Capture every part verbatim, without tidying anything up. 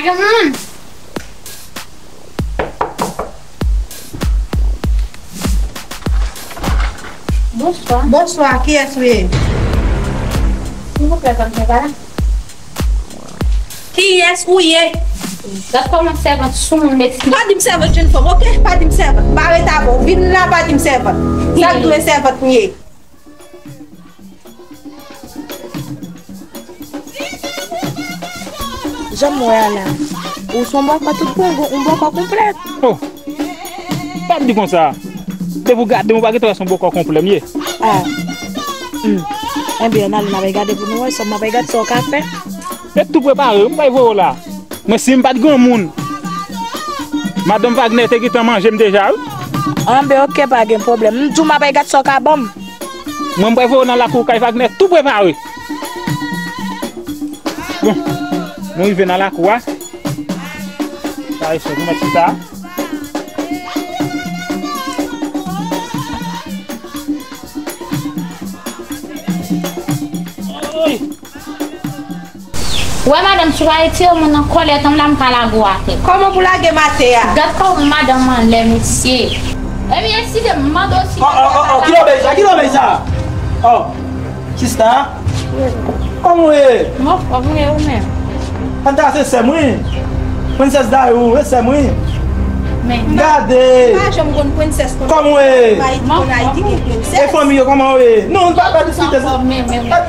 Yon moun. Bonswa. Bonswa, kiyès ou ye? Silvouplè, pa m fè bagay. Kiyès ou ye? Gad kòman sèvant soumoun mesye. Pa di m sèvant jenn fanm, oke? Pa di m sèvant. Pa ret avè w. Vin la, pa di m sèvant. Sa k dwe sèvant m ye? Jan m wè a la, ou se yon bòkò tout bon, yon bòkò konplè. Oh! Pa di konsa. Depi w gade m, ou pa gentan wè se yon bòkò konplè m ye. Ah. Hmm. Enben, ann ale, n a pral gade pou nou wè sa, n a pral gade sa w ka fè. Met tou prepare, m pral voye w la. Mwen, si m pa t granmoun, madanm Wagner te gentan manje m deja, wi. Anben, oke, pa gen pwoblèm. M di w m a pral gade sa w ka ban m. Mwen, m pral voye w nan lakou kay Wagner, tou prepare. Bon, nou rive nan lakou a. Sa e chèz, nou mèt chita. Oy! Wè madanm, si w pa retire mwen nan kòlèt an m la, m ka lage w atè. Kòman pou lage m atè a? Gad kòman madanm anlè, mesye. Ebyen, si de m mande w si... Oh, oh, oh, oh, kilomèt sa, kilomèt sa? Oh, sista, kòman w ye? Mwen fò, mwen ye ou menm. An ta se sè m, wi. Prensès Dayou, e sè m, wi. Men. Gade. Pa janm konn prensès konn. Kòman w ye? Ayiti, konn Ayiti gen prensès. E fanmi yo, kòman w ye? Non, pa, pa diskite. Men, men, men. Pa,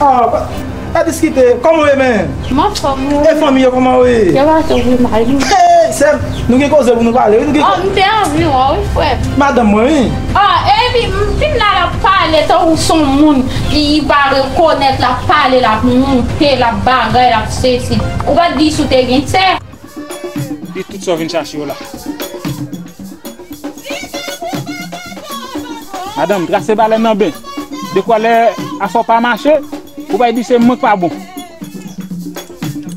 oh, pa, pa diskite. Kòman w ye, men? M anfòm, wi. E fanmi yo, kòman w ye? Yo pa tou pi mal, wi. Hey, sè m, nou gen koze pou nou pale, wi, nou gen... Oh, m te anvi wè w, wi, frè m. Madanm mwen, wi. Ah, epi, m fin la, l ap pale tankou s on moun, li, li pa rekonèt, l ap pale, l ap moute, l ap bagay, l ap sesi. Ou pa t di si w te gen sè? Di tout sa w vin chache yo la. Madanm, trase balèn nan ben. Dekwa lè afè w pa mache, ou pa di se mwen k pa bon.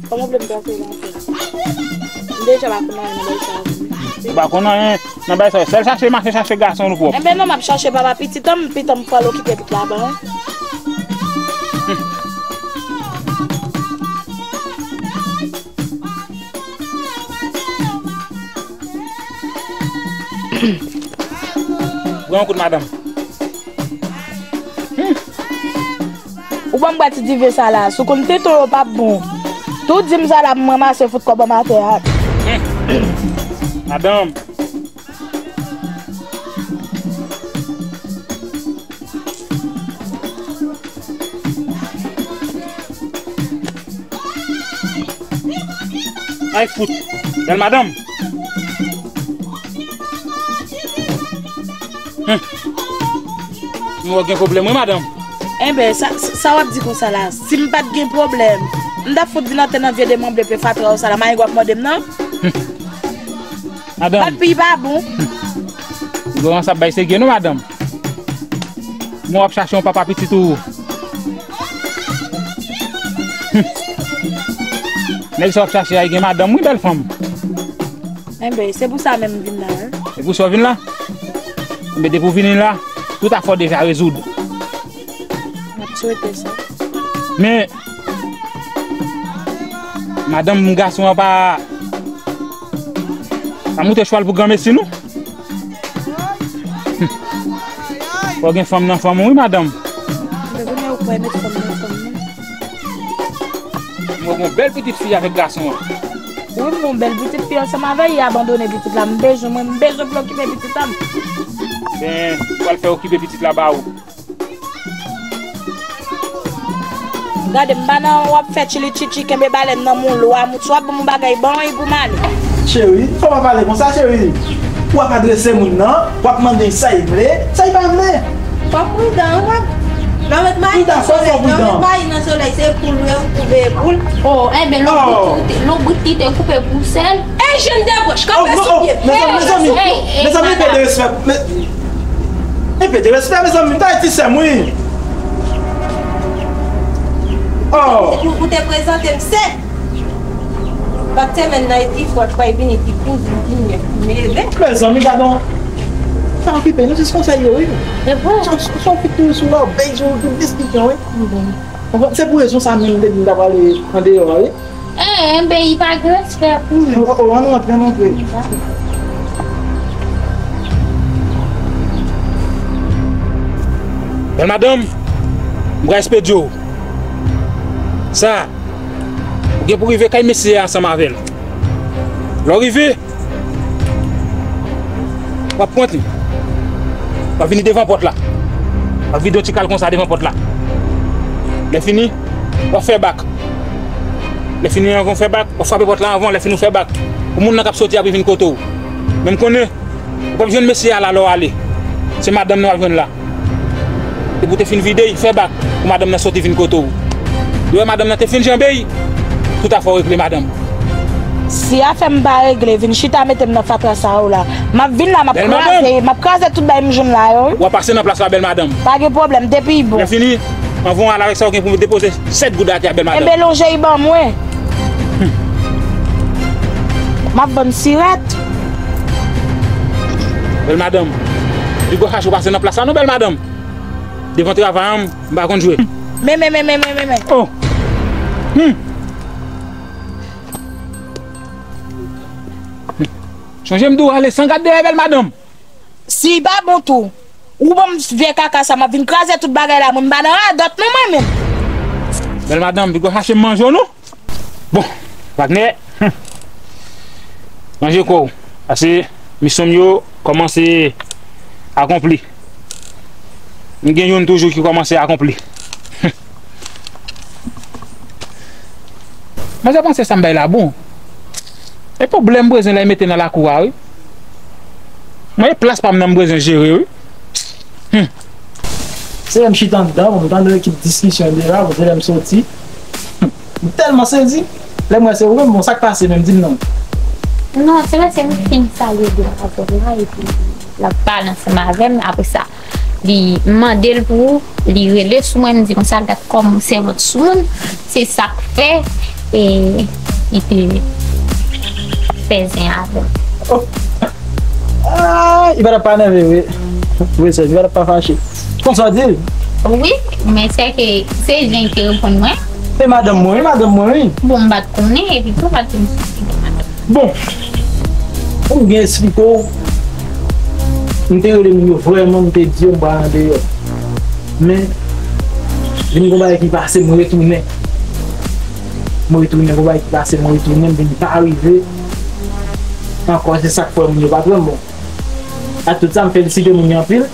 Kòman w vle m trase l anfen? M deja pa konn anyen nan bagay sa yo. Ou pa konn anyen nan bagay sa yo. Sèl chache mache chache gason nou pwòp. Enben non, m ap chache papa pitit an m, pitit an m fò al okipe tout laban wi. Pran yon kout madanm. Hmm. Ou ban m bwè ti diven sa la, si w konn tete w yo p ap bon. Tou di m sa la pou m ranmase fout kòb anba tè a. Hmm. Madanm. Ay fout. Bèl madanm. Hmm. Nou gen pwoblèm wi madanm. Enben, sa, sa w ap di konsa la? Si m pa t gen pwoblèm, m t ap fout vin antre nan vye demanble pe fatra w sa la, mayeng w ap mòde m nan? Hmm. Madanm. Papi pa bon. Goran sa ap bay serye non madanm. Mwen w ap chache yon papa pitit ou. Nèg sa w ap chache a gen madanm wi bèl fanm. Enben, se pou sa menm m vin la wi. Se pou sa w vin la? Enben depi w vini la, tout afè w deja rezoud. M ap swete sa. Men madanm gason an pa, pa moute chwal pou granmesi non. Fò gen fanm nan fanm ou wi madanm. Mwen gen yon bèl pitit fi avèk gason an. Wi, m gen yon bèl pitit fi ansanm avè l, li abandone pitit la. M bezwen mwen, m bezwen pou l okipe pitit la. Ben, ou pral fè okipe pitit la ba ou. Gade m pa nan w ap fè tchili tchitchi kenbe balèn nan moun lwa mout swa pou m bagay ban w pou m ale. Cheri, fò pa pale konsa cheri. W ap adrese moun nan, w ap mande sa l vle, sa l pa vle. Fò pridan wi. Lè w met mayi nan solèy, lè w met mayi nan solèy se poul wi ou veye poul. Oh, enben lonbrit li te koupe pou sèl. Ey jenn debwèch kanpe sou pye m. Mezanmi, mezanmi, mezanmi, enpe de respè. Enpe de respè mezanmi, m ta di sè m wi. Oh. Ou te prezante m sè. Bat semèn nan e ti fwa, fwa e vini ti kouzin, ti nyès, ti neve. Mezanmi, gadon. Sa okipe nou, se konsèy yo wi. Se vre. Se yon fi toujou sou lòbèy, sou tout diskisyon wi. Se pou rezon sa menm m te di m ta prale andeyò a wi. Eh, enben, li pa gen respè pou mwen. O, o, ann rantre, ann rantre. Bèl madanm, m pral espedye w. Sa, ou gen pou rive kay mesye a ansanm avè l. Lè w rive, w ap pran li. W ap vini devan pòt la. W ap vide yon ti kal konsa devan pòt la. Lè fini, w ap fè bak. Lè fini, anvan w fè bak, w ap frape pòt la anvan, lè fini w fè bak. Pou moun nan k ap soti ap vin kote w. Men m konnen, ou p ap jwenn mesye a la lè w ale. Se madanm nan w ap jwenn la. Depi w te fin vide, fè bak pou madanm nan soti vin kote w. Lè w wè madanm nan te fin janbe, tout afè w regle, madanm. Si afè m pa regle, vin chita mete m nan fatra sa yo la. M ap vin la, m ap kraze, m ap kraze tout bagay m jwenn la yo, wi. W ap pase nan plas la, bèl madanm. Pa gen pwoblèm, depi bon. Lè fini, anvan w al avèk sa w gen pou depoze sèt goud atè a, bèl madanm. Enben, lonje li ban mwen. M ap vann sirèt. Bèl madanm. Li gwo chache w pase nan plas la, non, bèl madanm. Devan travay an, m pa konn jwe. Men, men, men, men, men, men, men. Oh. Hmm. Chonje m di w ale san gad dèyè, bèl madanm. Si li pa bon tou, ou ban m vye kaka sa, m ap vin kraze tout bagay la, mwen m pa nan radòt non, mwen menm. Bèl madanm, piga w chache m manje w non. Bon, Wagner, hmm. Manje kò w, paske misyon m yo kòmanse akonpli. M gen youn toujou ki kòmanse akonpli. Manzè panse sa m bay la bon. E pwoblèm m bezwen la, e mete nan lakou a, wi. Mwen, e plas pa m nan m bezwen jere, wi. Hmm. Se lè m chita anndan, bon, m tande yon ekip diskisyon deja, bon, se lè m soti. Hmm. M tèlman sezi. Lè m wè se ou menm, bon, sa k pase menm, di m non. Non, se paske m fin salye demoiselle la, epi l ap pale ansanm avè m, apre sa, li mande l pou ou, li rele sou mwen, m di konsa, gad kòman w sèvant sou moun, se sa k fè, e, li te fè zen avè m. Oh. Ah, li pa t ap pa nève vre. Vre sè, li pa t ap pa fache. Konsa w di l? Wi, men sèke se jan li te reponn mwen. Se madanm mwen, wi, madanm mwen, wi. Bon, m pa t konnen, epi tou, m pa t konn si se te madanm. Bon, pou m byen esplike w, m te rele moun yo vrèman, m te di yo m pral andeyò. Men, vin gon bagay ki pase, m retounen. M retounen, gon bagay ki pase, m retounen, m vin pa rive ankò, se sa k fè moun yo pa t wè m bon. Ak tout sa, m felisite moun yo anpil.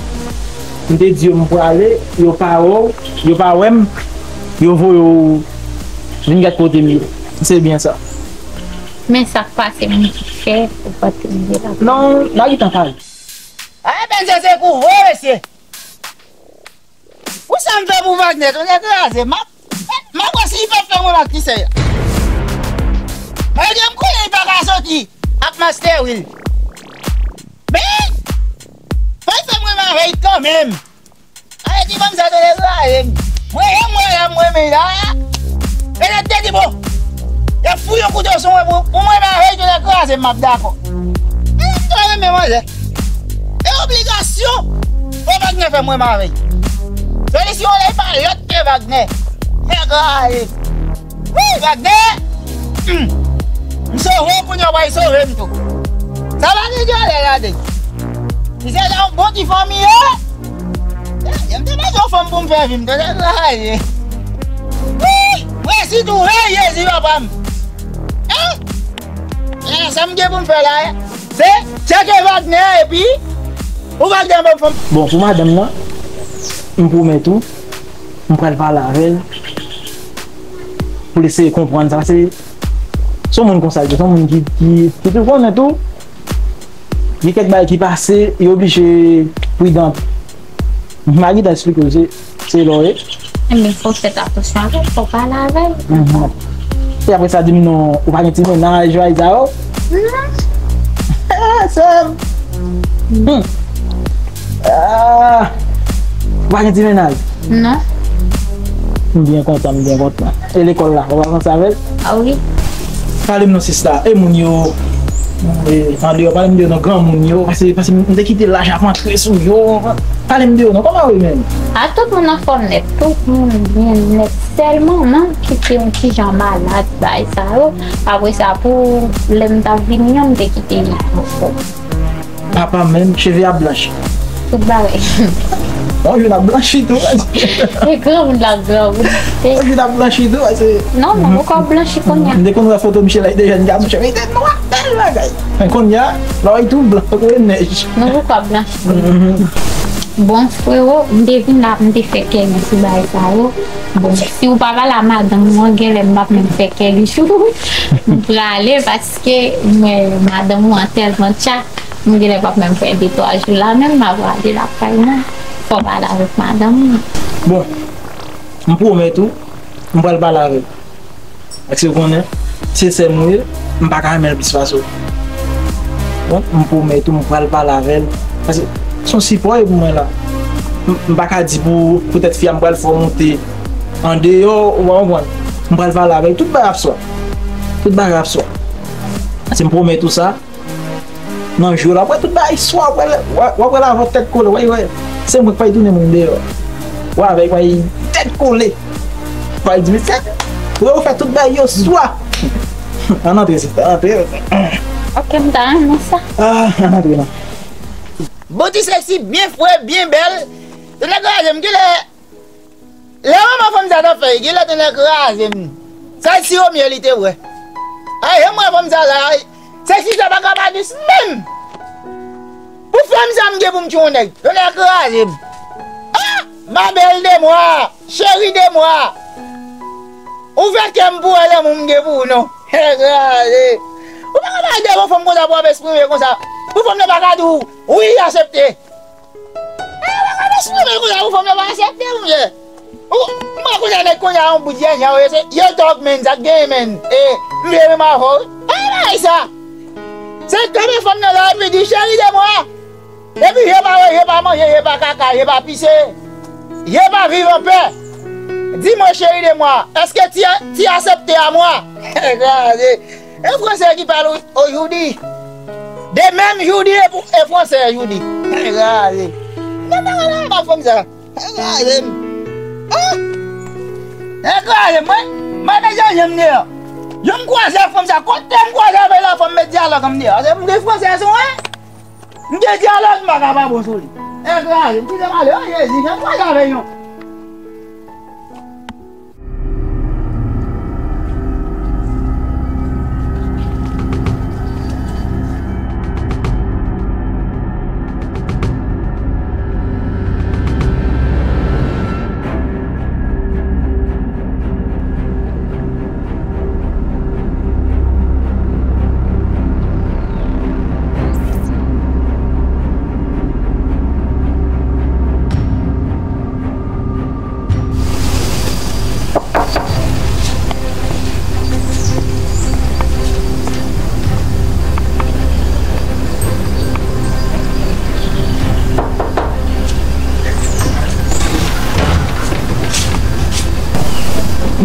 M te di yo m prale, yo pa wè w, yo pa wè m, yo voye w vin gad kote m ye. Se byen sa. Men sa k pase moun ki fè ou pa t rive la. Non, n a gentan pale. Ay, bèl zeze kou vre, mesye. Pou sa m fè pou Wagner, tonnè kraze, m ap, m ap wè si li pap fè mwen ak ti sè a. Malgre m konnen li pa ka soti ak Master Will. Men, fò l fè mwen m avè l kanmenm. Ay, ti fanm sa, tonnè kraze m. Mwen, e mwen la, mwen, men la. E lè te di bon. Y ap fouye yon kouto sou mwen pou, pou mwen m avè l, tonnè kraze m, m ap dakò. E m ta renmen manzè. E obligasyon, fò Wagner fè mwen m avè l. Solisyon lè pa lòt ke Wagner. Nèg rayi. Wi, Wagner. Hmm. M sove w kounye a, w pral sove m tou. Sa pa gen dyòlè ladan l. Li se yon bon ti fanmi ye. E, m te mande yon fanm pou m fè vi m, tonnè rayi. Wi, mwen si tou, hey, Jezi, papa m. Hein? E sa m gen pou m fè la, e? Se tcheke Wagner epi ou Wagner ban fanm. Bon, pou madanm nan, m pwomèt ou, m pral pale avè l pou l eseye konprann sa. Se, se yon moun konsa, se yon moun ki, ki, ki tou konnen tou. Gen kèk bagay ki pase, yo oblije pridan. M pa gentan eksplike w, se, se lò ye. Enben, fò w fè atansyon avè l, fò w pale avè l. Mhm. E apre sa, di m non, ou pa gen ti mennaj, bagay sa yo? Non. Ah, sè m. Hmm. Ah. Ou pa gen ti mennaj? Non. M byen kontan, m byen kontan. E lekòl la, ou avanse avè l? Ah wi. Pale m non, sista. E moun yo, E, andeyò, pale m de yo non, granmoun yo, paske, paske m te kite laj ap antre sou yo. Pale m de yo non, kòman yo ye menm? A, tout moun anfòm nèt, tout moun byen nèt. Sèl manman ki te yon ti jan malad, bagay sa yo. Apre sa, pou lè m t ap vini an, m te kite li anfòm. Papa menm, cheve ap blanchi. Tout bagay. Yon jou n ap blanchi tou. E granmoun la granmoun. Yon jou n ap blanchi tou, paske non, non, poko ap blanchi kounye a. M te konn wè foto misye lè l te jèn gason, cheve te nwa, bèl bagay. Men kounye a, lè w wè l tou blan, tankou nèj. Non, poko ap blanchi kounye a. Bon, frewo, m te vin la, m te fè kè li sou bagay sa yo. Bon, si w pa pale a madanm ou an, genlè m p ap menm fè kè li sou ou. M prale paske mwen, madanm ou an tèlman tcha. M genlè p ap menm fè de twa jou la, menm m ap rale lakay mwen. Fò w pale avèk madanm ou. Bon, m pwomèt ou, m pral pale avè l. Paske ou konnen, se sè m ou ye, m pa ka renmen l plis pase w. Bon, m pwomèt ou, m pral pale avè l. Paske se yon sipò li ye pou mwen la. M, m pa ka di pou, poutèt fi a m pral fè w monte andeyò, ou pa konprann. M pral pale avè l, tout bagay ap swa. Tout bagay ap swa. Paske m pwomèt ou sa. Nan jou la, w ap wè tout bagay swa, w ap wè, w ap wè l avè w tèt kole, w ap wè. Se mwen k pral tounen moun deyò. W avè l, w ap tèt kole. W ap di, "Mesye, w fè tout bagay yo swa." Ann antre, sista, antre. Ok, m ta renmen sa. Ah, ann antre non. Bon ti sexy, byen fre, byen bèl. Tande kraze m, genlè Lè manman fanm sa t ap fè, genlè tonnè kraze m. Sa e siwo myèl li te bwè. Ay, e mwen fanm sa la, ay. Sexy sa pa ka pa dous menm. Pou fanm sa m gen pou m tchwe yon nèg. Tonnè kraze m. Ah! Ma belle de moi, chérie de moi. Ou fè kè m pou wè lanmou m gen pou ou non. Tonnè kraze. Ou pa ka pa devan fanm konsa pou ap eksprime konsa. Pou fanm nan pa ka di w, wi, aksepte. E, ou pa ka eksprime konsa pou fanm nan pa aksepte, monchè. Ou, m pa konnen nèg kounye a yon bout jènjan yo ye, se, yo talk, man, sa k genyen, man. E, m vle menm avè w. E, bagay sa. Se kanpe fanm nan la, epi di, chérie de moi. Epi, je pa, je pa manje, je pa kaka, je pa pise. Je pa vivre en paix. Dis-moi, chérie de moi, est-ce que tu, tu acceptes à moi? Kraze. E fransè ki pale aujourd'hui. De menm Joudi e pou, e fransè Joudi. Kraze. Nan nan nan nan fanm sa. Kraze m. Ah! Kraze m, mwen. Mwen met jan jan m deyò. Jan m kwaze ak fanm sa. Kote m kwaze avè la fanm met dyalòg an m deyò. Se m gen fransè sou mwen. M gen dyalòg m pa ka pa bon sou li. Kraze m. Kite m ale. O Jezi, jan m kwaze avè yon.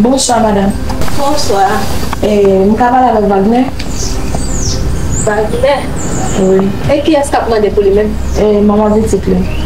Bonswa, madanm. Bonswa. E, m ka pale avèk Wagner? Wagner? Wi. E kiyès k ap mande pou li menm? E, manman pitit li.